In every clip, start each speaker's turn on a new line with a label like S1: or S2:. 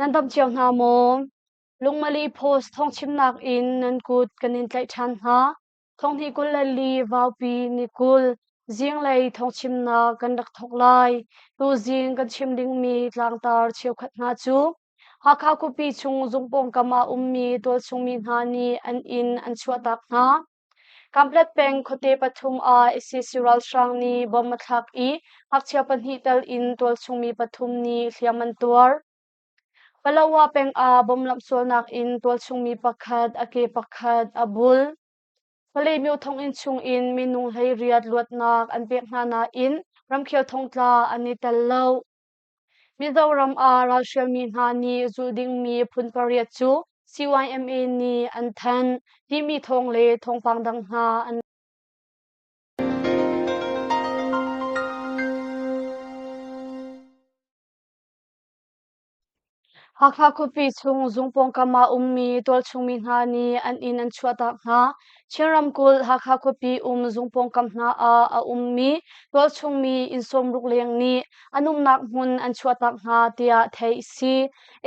S1: Nan dam cio hna maw? Lungmali Post thawngchimnak in nan kut kan in tlaih ṭhan hna. Thonghnih 24 vaupi ni 20 zinglei thawngchimnak kan rak thawk lai. Tuzing kan chim dingmi tlangtar cheukhat hna cu Hakha khuapi chung zung pawngkam ah ummi tualchungmi hna nih an inn an chuahtak hna. Kanpetlet peng khuate pathum ah sac ralhrang nih bomb a thlak i ngakchia pahnih tel in tualchungmi pathum nih hliam an tuar. Palawa peng ah bomb lamhsualnak in tualchungmi pakhat a ke pakhat a bul. Palemyo thonginn chung in minung 18 luatnak an pek hna nain ramkhel thongtla an i tel lo. Mizoram ah ralhrialmi hna nih zulh dingmi phun pariat cu CYMA nih an thanh timi thawng le thawngpang dang hna an Hakha khuapi chung zung pawngkam ah ummi tualchungmi hna nih an inn an chuahtak hna. Chin ramkulh Hakha khuapi um zung pawngkam hna ah a ummi tualchungmi inn 60 leng nih an umnak hmun an chuahtak hna tiah theih a si.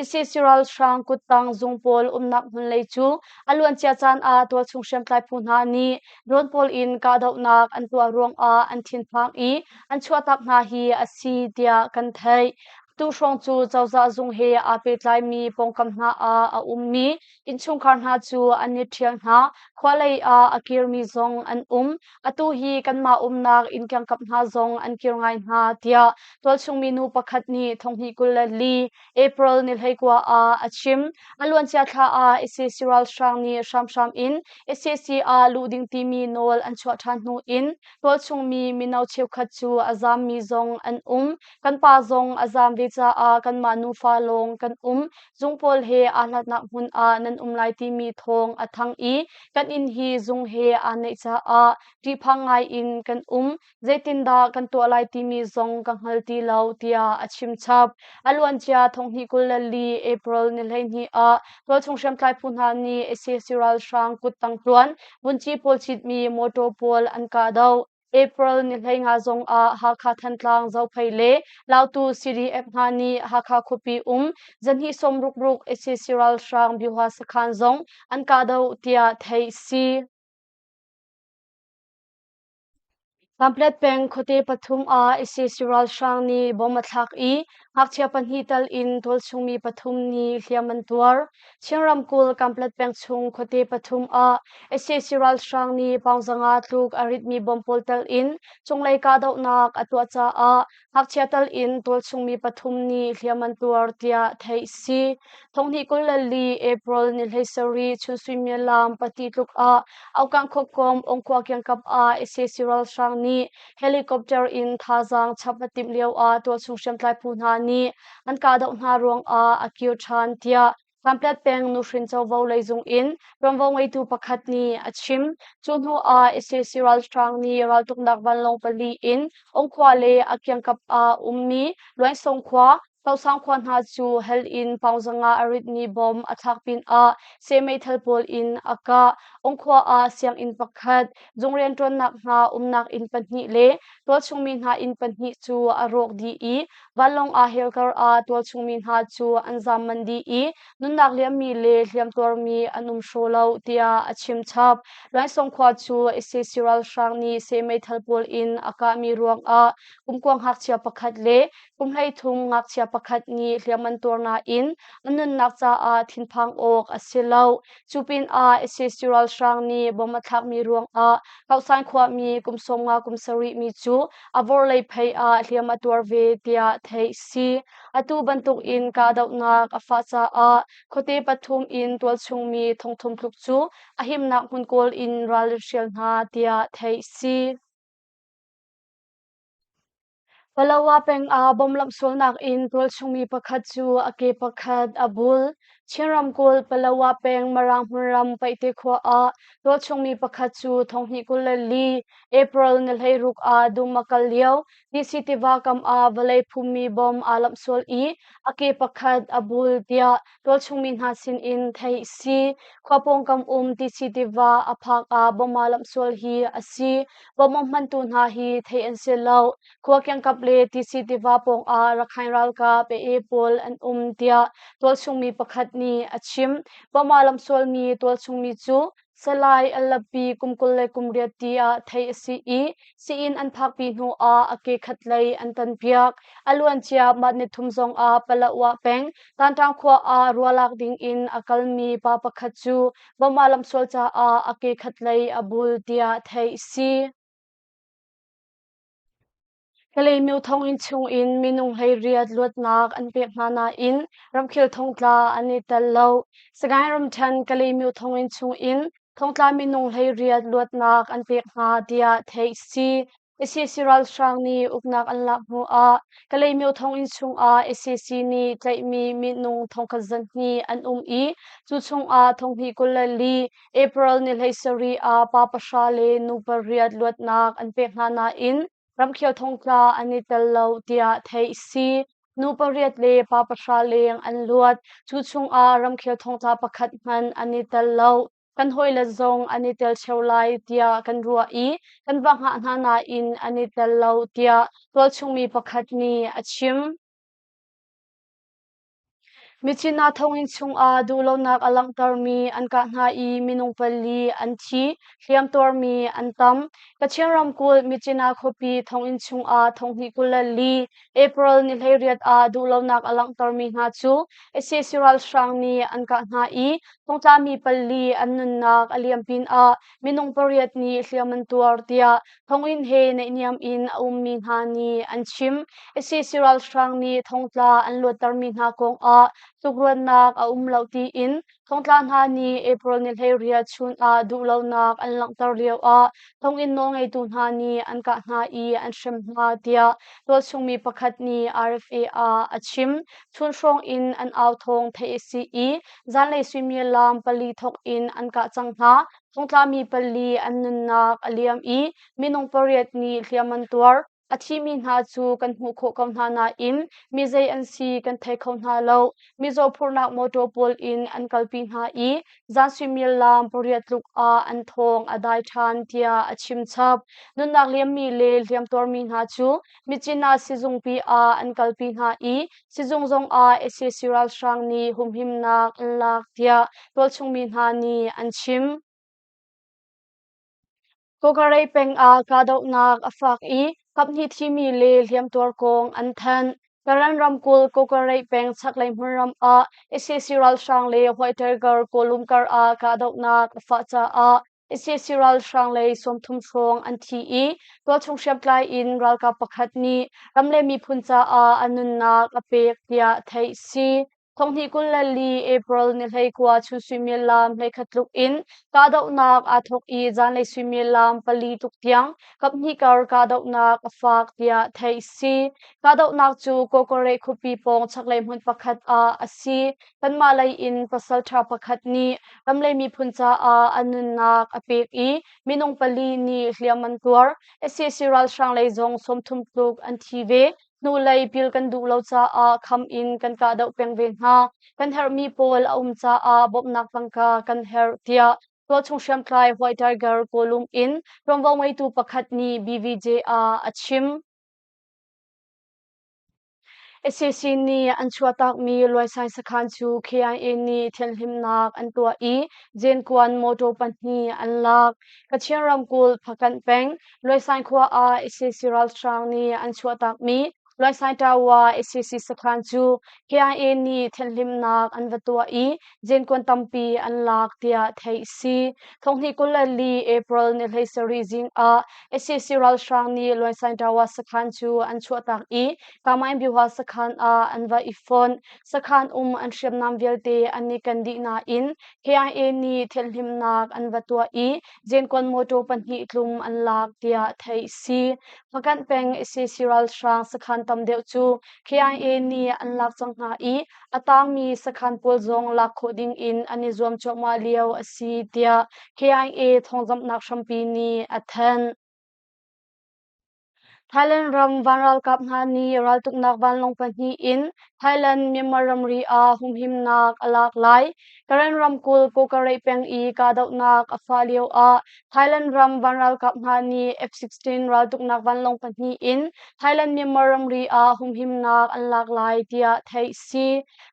S1: Sac ralhrang kuttang zung pawl umnak hmun lei cu a luancia caan ah tualchung hriamtlai phu hna nih drone pawl in kahdohnak an tuah ruangah an thinphang i an chuahtak hna hi a si tiah kan theih. Tuhrawng cu cozah zung he aa pehtlaimi pawngkam hna ah a ummi innchungkhar hna cu an i ṭhial hna. Khua lei ah a kirmi zong an um. Atu hi kanmah umnak inn kiangkap hna zong an kir ngai hna, tiah tualchung minu pakhat nih thonghnih 24 April ni 19 ah a chim. A luancia thla ah sac ralhrang nih hramhram in sac ah luh ding timi nawl an chuah ṭhan hnu in tualchungmi mino cheukhat cu a zaammi zong an um. Kan pa zong a zaam ve caah kanmah nufa lawng kan um. Zung pawl he aa hlatnak hmun ah nan um lai timi thawng a thang i kan inn hi zung he aa naih caah ṭihphang ngai in kan um. Zeitindah kan tuah lai timi zong ka hngal ti lo tiah a chim chap. A luancia thonghnih 24 April ni 12 ah tualchung hriamtlai phu hna nih sac ralhrang kuttang tluan vunci pawl citmi motor pawl an kahdoh. April ni 15 zong ah Hakha Thantlang Zophei le Lautu CDF hna nih Hakha khuapi um zahnih 66 sac ralhrang Byuha sakhan zong an kahdoh tiah theih si. Kanpetlet peng khuate pathum ah sac ralhrang nih bomb a thlak i ngakchia pahnih tal in tualchungmi pathum nih hliam an tuar. Chin ramkulh Kanpetlet peng chung khuate pathum ah sac ralhrang nih paung zanga tluk a ritmi bomb pawl tel in cunglei kahdohnak a tuah caah ngakchia tal in tualchungmi pathum nih hliam an tuar tiah theih a si. Thonghnih 24 April ni 17 chun suimilam pahnih tluk ah Aukang khuakom Ongkhua kiangkap ah sac ralhrang nih helicopter in thazaang chap a timh lio ah tualchung hriamtlai phu hna nih an kahdoh hna ruangah a kir ṭhan tiah Kanpetlet peng nuhrin covo lei zung in ṭuanvo ngeitu pakhat nih a chim. Cu hnu ah sac ralhrang nih raltuknak vanlawng pali in Ongkhua le a kiangkap ah ummi Luansong khua, Tosang khua hna cu hel in paungzanga a ritmi bomb a thlak pinah seh meithal pawl in a kah. Ongkhua ah sianginn pakhat, zung rianṭuannak hna umnak inn pahnih le tualchungmi hna inn pahnih cu a rawk dih i vanlawng aa hel kar ah tualchungmi hna cu an zaam manh dih i nunnak liammi le hliamtuarmi an um hraw lo tiah a chim chap. Luansong khua cu sac ralhrang nih seh meithal pawl in a kahmi ruangah kumkua ngakchia pakhat le kum 13 ngakchia pakhat nih hliam an tuar nain an nunnak caah thinphang awk a si lo. Cu pinah sac ralhrang nih bomb a thlakmi ruangah Kausan khuami kum 15 kum 7 mi cu a vorlei phei ah hliam a tuar ve tiah theih si. Atu bantukin kahdohnak a fah caah khuate pathum in tualchungmi thongthum tluk cu a himnak hmun kawl in ral an hrial hna tiah theih si. Palawa peng ah bomb lamhsualnak in tualchungmi pakhat cu a ke pakhat a bul. Chin ramkulh Palawa peng Marang hmunram Paihte khua ah tualchung mi pakhat cu thonghnih 24 April ni 16 ah dum a kal lio DC tiva kam ah vawlei phummi bom aa lamh sual i a ke pakhat a bul tiah tualchung mi hna sin in theih si. Khua pawngkam um DC tiva a phak ah bom aa lamh sual hi a si. Bom a hmantu hna hi theih an si lo. Khua kiangkap le TC tiva pawng ah Rakhine ralkap AA pawl an um tiah tualchungmi pakhat nih a chim. Bom aa lamhsualmi tualchungmi cu Salai Alapi kum 28 tiah theih a si i sii-inn an phakpi hnu ah a ke khatlei an tanpiak. A luancia mah nithum zong ah Palawa peng Tantang khua ah rualak ding in a kalmi pa pakhat cu bom aa lamhsual caah a ke khatlei a bul tiah theih a si. Kalaymyo thonginn chungin minung 18 luatnak an pek hna nain ramkhel thongtla an i tel lo. Sagaing ramṭhen Kalaymyo thonginn chungin thongtla minung 18 luatnak an pek hna tiah theih a si. Sac ralhrang nih uknak an lak hnu ah Kalaymyo thonginn chungah sac nih tlaihmi minung thongkhat zahnih an um i cu chungah thonghnih 24 April ni 17 ah pa pahra le nu pariat luatnak an pek hna nain ramkhel thongtla an i tel lo tiah theih a si. Nu pariat le pa pahra leng an luat. Cu chungah ramkhel thongtla pakhat hmanh an i tel lo. Kan hawile zong an i tel ṭheo lai tiah kan ruah i kan va hngah hna nain an i tel lo tiah tualchungmi pakhat nih a chim. Myitkyina thonginn chungah duhlonak a langhtermi an kah hna i minung pali an thi, hliamtuarmi an tam. Kachin ramkulh Myitkyina khuapi thonginn chungah thonghnih 24 April ni 18 ah duhlonak a langhtermi hna cu sac ralhrang nih an kah hna i thongtlami pali an nunnak a liam pinah minung pariat nih hliam an tuar tiah thonginn he naihniam in a ummi hna nih an chim. Sac ralhrang nih thongtla an luattermi hna kongah tlukruannak a um lo tiin thongtla hna nih April ni 18 chun ah duhlonak an langhter lioah thonginn nawlngeitu hna nih an kah hna i an hrem hna tiah tualchungmi pakhat nih RFA ah a chim. Chun hrawng in an au thawng theih a si i zanlei suimilam pali thawk in an kah cang hna. Thongtlami pali an nunnak a liam i minung pariat nih hliam an tuar. A thimi hna cu kan hmuh khawh ko hna nain mi zei an si kan thei kho hna lo. Mizaw phurhnak mawṭaw pawl in an kalpi hna i zan suimilam pariat tluk ah an thawng a dai ṭhan tiah a chim chap. Nunnak liammi le hliamtuarmi hna cu Myitkyina sizungpi ah an kalpi hna i sizung zongah sac ralhrang nih humhimnak an lak tiah tualchungmi hna nih an chim. Kawkarei peng ah kahdohnak a fak i kaphnih thimi le hliamtuar kong an thanh. Karen ramkulh Kawkarei peng chaklei hmunram ah sac ralhrang le White Tiger kawlum kar ah kahdohnak a fah caah sac ralhrang lei 30 hrawng an thi i tualchung hriamtlai in ralkap pakhat nih ram le miphun caah a nunnak a pek tiah theih si. Thonghnih 24 April ni 19 chun suimilam 11 tluk in kahdohnak aa thawk i zanlei suimilam pali tluk tiang kaphnih kar kahdohnak a fak tiah theih si. Kahdohnak cu Kawkawreh khuapi pawng chaklei hmun pakhat ah a si. Kanmah lei in pasalṭha pakhat nih ram le miphun caah a nunnak a pek i minung pali nih hliam an tuar. Sac ralhrang lei zong 30 tluk an thi ve. Hnulei pil kan duh lo caah kham in kan kahdoh peng ve hna. Kan herhmi pawl a um caah bawmhnak tangka kan herh tiah tualchung hriamtlai White Tiger Kawlum in ṭuanvo ngeitu pakhat nih BVJ ah a chim. Sac nih an chuahtakmi Luaisai sakhan cu KIA nih thianhhlimhnak an tuah i Jenkuan mawṭaw pahnih an lak. Kachin ramkulh Phakanh peng Luaisai khua ah sac ralhrang nih an chuahtakmi Luaisai Tower sac sakhan cu KIA nih thianhhlimhnak an va tuah i Jenkuan tampi an lak tiah theih a si. Thonghnih 24 April ni 17 zing ah sac ralhrang nih Luaisai Tower sakhan cu an chuahtak i Kamain Byuha sakhan ah an va i fonh. Sakhan um an hriamnam vialte an i ken dih nain KIA nih thianhhlimhnak an va tuah i Jenkuan mawṭaw pahnih tlum an lak tiah theih a si. Hmakanh peng sac ralhrang sakhan tam deuh cu KIA nih an lak cang hna i a tangmi sakhan pawl zong lak khawh ding in an i zuam cuahmah lio a si tiah KIA thawngzamhnak hrampi nih a thanh. Thailand ram van ralkap hna nih raltuknak vanlawng pahnih in Thailand Myanmar ramri ah humhimnak a lak lai. Karen ramkulh Kawkareih peng i kahdohnak a fah lio ah Thailand ram van ralkap hna nih F-16 raltuknak vanlawng pahnih in Thailand Myanmar ramri ah humhimnak an lak lai tiah theih si.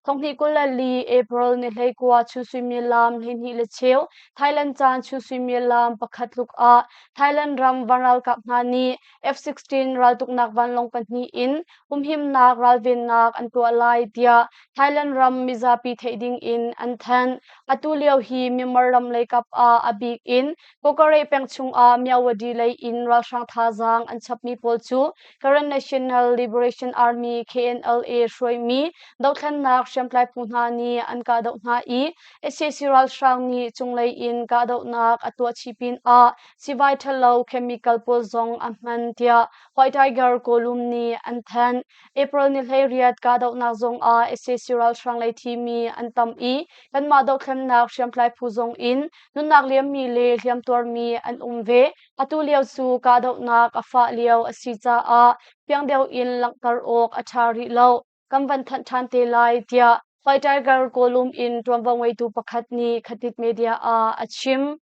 S1: 2024 April ni 19 chun suimilam 12:15 Thailand caan chun suimilam pakhat tluk ah Thailand ram van ralkap hna nih F-16 raltuknak vanlawng pahnih in humhimnak ralvennak an tuah lai tiah Thailand ram mizapi theih ding in an thanh. Atu lio hi Myanmar ram leikap ah a bik in Kawkare peng chungah Myawaddy lei in ralhrang thazaang an chapmi pawl cu Karen National Liberation Army KNLA hruaimi dothlennak hriamtlai phu hna nih an kahdoh hna i Sac ralhrang nih cunglei in kahdohnak a tuah chih pinah sivai ṭhalo chemical pawl zong a hman tiah White Tiger Kawlum nih an thanh. April ni 18 kahdohnak zongah sac ralhrang lei thimi an tam i kanmah dohthlennak hriamtlai phu zong in nunnak liammi le hliamtuarmi an um ve. Atu lio cu kahdohnak a fah lio a si caah fiang deuh in langhter awk a ṭha rih lo. Kan van thanh ṭhan te lai tiah White Tiger Kawlum in ṭuanvo ngeitu pakhat nih Khatit Media ah a chim.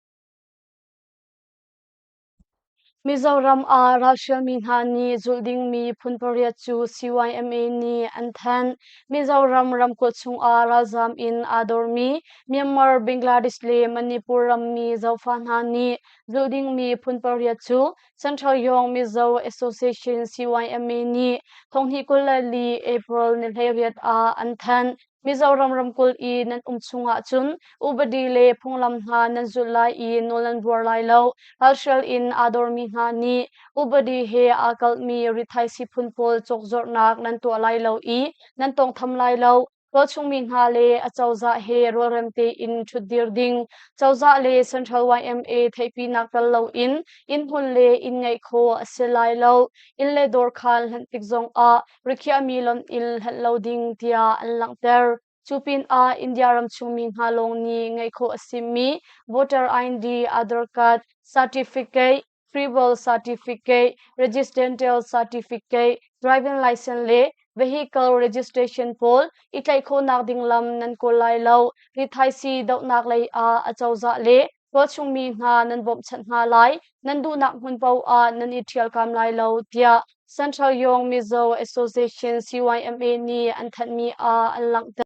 S1: Mizoram ah ralhrialmi hna nih zulh dingmi phun pariat cu CYMA nih an thanh. Mizoram ramkulh chungah ralzaam in aa dormi Myanmar, Bangladesh le Manipur rammi zofa hna nih zulh dingmi phun pariat cu Central Yong Mizo Association CYMA nih 2024 April ni 18 ah an thanh. Mizoram ramkulh i nan um chung ahcun upadi le phunglam hna nan zulh lai i nawl nan buar lai lo. Ralhrial in aa dormi hna nih upadi he aa kalhmi rithaisii phun pawl cawkzorhnak nan tuah lai lo i nan tawngtham lai lo. Tualchungmi hna le acozah he rualrem tein ṭhutdir ding, cozah le Central YMA theihpinak tel loin innhmun le inn ngeih khawh a si lai lo. Inn le dawr khaan hlanh tik zongah rikhiahmi lonh in hlanh lo ding tiah an langhter. Cu pinah India ram chungmi hna lawng nih ngeih khawh a simi voter ID, Aadhaar card, certificate, Free Certificate, Residential Certificate, Driving License le Vehicle Registration pawl i tlaih khawhnak ding lam nan kawl lai lo. Rithaisii dohnak lei ah acozah le tualchungmi hna nan bawmhchanh hna lai. Nan duhnak hmun paoh ah nan i ṭhialkam lai lo tiah Central Yong Mizo Association CYMA nih an thanhmi ah an langhter.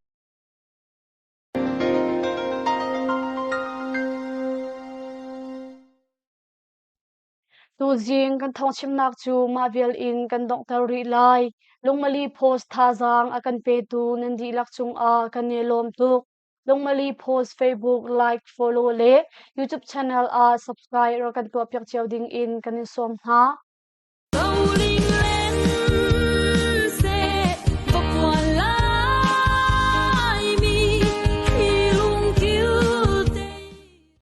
S1: Tuzing kan thawngchimnak cu mah vial in kan donghter rih lai. Lungmali Post thazaang a kan petu nan dihlak cungah kan i lawm tuk. Lungmali Post Facebook like, follow le YouTube channel ah subscribe rak kan tuahpiak cio ding in kan in sawm hna.